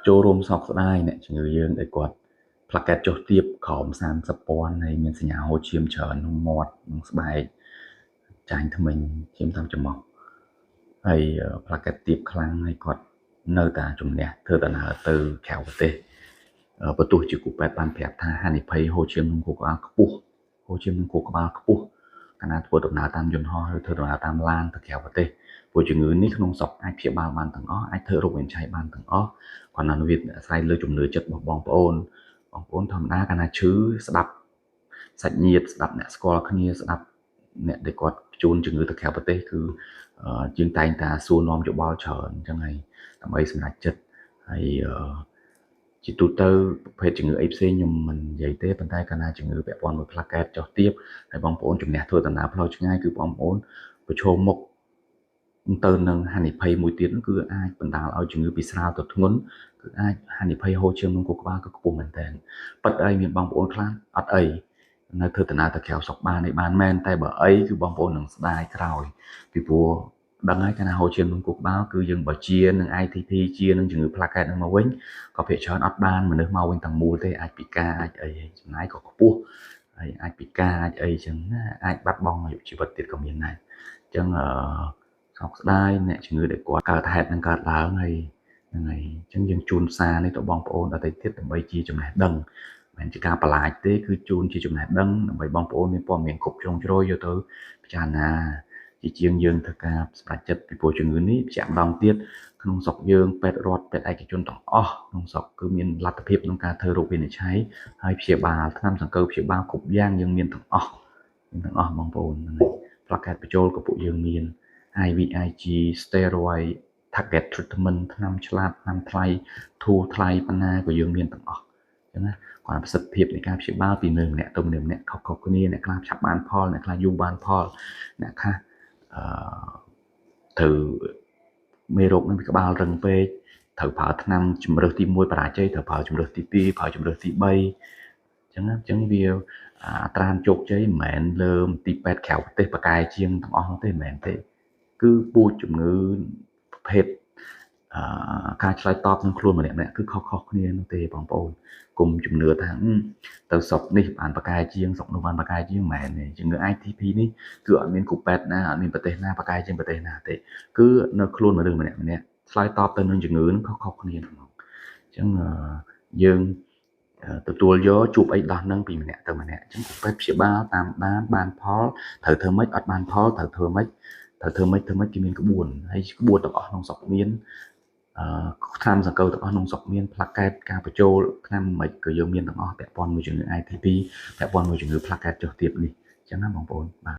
ចូលរួមសោកស្ដាយអ្នកជំងឺយើងដែលគាត់ផ្លាកែតចុះទាបក្រោម30,000ហើយមានសញ្ញាហូរឈាមច្រើនក្នុងមាត់និងស្បែកចាញ់ធ្មេញឈាមតាមច្រមុះហើយផ្លាកែតទាបខ្លាំងហើយគាត់នៅតែជំនះធ្វើដំណើរទៅក្រៅប្រទេសបើទោះជាគ្រូពេទ្យបានប្រាប់ថាហានិភ័យហូរឈាមក្នុងខួរក្បាលខ្ពស់ហូរឈាមក្នុងខួរក្បាលខ្ពស់កាលណាធ្វើដំណើរតាមយន្តហោះឬធ្វើដំណើរតាមឡានទៅក្រៅប្រទេសព្រោះជំងឺនេះក្នុងស្រុកអាចព្យាបាលបានទាំងអស់អាចធ្វើរោគវិនិច្ឆ័យបានទាំងអស់គាត់ណាវាអាស្រ័យលើជំនឿចិត្តរបស់បងប្អូនបងប្អូនធម្មតាកាលណាឈឺស្ដាប់សាច់ញាតិស្ដាប់អ្នកស្គាល់គ្នាស្ដាប់អ្នកដែលគាត់ជូនជំងឺទៅក្រៅប្រទេសគឺជាងតែងតាសួរនាំយោបល់ច្រើនអញ្ចឹងហើយដើម្បីសម្រេចចិត្តហើយជាទូទៅប្រភេទជំងឺអីផ្សេងខ្ញុំមិននិយាយទេប៉ុន្តែកាលណាជំងឺពាក់ព័ន្ធមួយផ្លាកែតចុះទាបហើយបងប្អូនជំនះធ្វើដំណើរផ្លូវឆ្ងាយគឺបងប្អូនប្រឈមមុខទៅនឹងហានិភ័យមួយទៀតគឺអាចបណ្ដាលឲ្យជំងឺពីស្រាលទៅធ្ងន់គឺអាចហានិភ័យហូរឈាមក្នុងខួរក្បាលគឺខ្ពស់មែនតើប៉ិតអីមានបងប្អូនខ្លះអត់អីនៅធ្វើដំណើរទៅក្រៅស្រុកបានឯបានមែនតែបើអីគឺបងប្អូននឹងស្ដាយក្រោយពីព្រោះដឹងហើយកាលណាហូរឈាមក្នុងខួរក្បាលគឺយើងបើជានឹង ITP ជានឹងជំងឺផ្លាកែតនឹងមកវិញក៏ភាគច្រើនអត់បានមនុស្សមកវិញទាំងមូលទេអាចពិការអាចអីចំណាយក៏ខ្ពស់ហើយអាចពិការអាចអីចឹងណាអាចបាត់បង់អាយុជីវិតទៀតក៏មានដែរអញ្ចឹងសោកស្ដាយអ្នកជំងឺដែលគាត់កើតហេតុនឹងកើតឡើងហើយហ្នឹងហើយអញ្ចឹងយើងជូនសារនេះទៅបងប្អូនដទៃទៀតដើម្បីជាចំណេះដឹងមិនជាការបន្លាចទេគឺជូនជាចំណេះដឹងដើម្បីបងប្អូនមានព័ត៌មានគ្រប់ជ្រុងជ្រោយយកទៅពិចារណាជាជាងយើងធ្វើការសម្រេចចិត្តពីព្រោះជំងឺនេះជាម្ដងទៀតក្នុងស្រុកយើងពេទ្យរដ្ឋពេទ្យឯកជនទាំងអស់ក្នុងស្រុកគឺមានលទ្ធភាពក្នុងការធ្វើរោគវិនិច្ឆ័យហើយព្យាបាលថ្នាំសង្កូវព្យាបាលគ្រប់យ៉ាងយើងមានទាំងអស់មានទាំងអស់បងប្អូនហ្នឹងហើយផ្លាកែតបញ្ចូលក៏ពួកយើងមាន IVIG steroid target treatment ថ្នាំឆ្លាតថ្នាំថ្លៃធូរថ្លៃប៉ុណ្ណាក៏យើងមានទាំងអស់អញ្ចឹងណាគាត់ប្រសិទ្ធភាពនៃការព្យាបាលពីមនុស្សម្នាក់ទៅមនុស្សម្នាក់ខុសៗគ្នាអ្នកខ្លះឆាប់បានផលអ្នកខ្លះយូរបានផលអ្នកខ្លះអឺត្រូវមេរោគនឹងវាក្បាលរឹងពេកត្រូវប្រើថ្នាំជំរើសទី1បរាជ័យត្រូវប្រើជំរើសទី2ប្រើជំរើសទី3អញ្ចឹងអញ្ចឹងវាអត្រាជោគជ័យមិនមែនលើមន្ទីរពេទ្យក្រៅប្រទេសប្រកែជាងទាំងអស់នោះទេមិនមែនទេគឺពូជជំងឺប្រភេទការឆ្លើយតបនឹងខ្លួនម្នាក់ម្នាក់គឺខុសៗគ្នានោះទេបងប្អូនគុំជំនឿថាទៅស្រុកនេះបានប្រកែជាងស្រុកនោះបានប្រកែជាងមិនមែនទេជំងឺ ITP នេះគឺអត់មានគ្រូពេទ្យណាអត់មានប្រទេសណាប្រកែជាងប្រទេសណាទេគឺនៅខ្លួនមនុស្សម្នាក់ម្នាក់ឆ្លើយតបទៅនឹងជំងឺនឹងខុសៗគ្នាហ្មងអញ្ចឹងយើងទទួលយកជួបអីដោះនឹងពីម្នាក់ទៅម្នាក់អញ្ចឹងគ្រូពេទ្យព្យាបាលតាមដានបានផលត្រូវធ្វើម៉េចអត់បានផលត្រូវធ្វើម៉េចត្រូវធ្វើម៉េចធ្វើម៉េចគេមានក្បួនហើយក្បួនទាំងអស់ក្នុងស្រុកមានថ្នាំសង្កូវទាំងអស់ក្នុងស្រុកមានផ្លាកែតការបញ្ចូលថ្នាំមិនក៏យើងមានទាំងអស់ពាក់ព័ន្ធមួយជំងឺ ITP ពាក់ព័ន្ធមួយជំងឺផ្លាកែតចុះទាបនេះអញ្ចឹងណាបងប្អូនបាទ។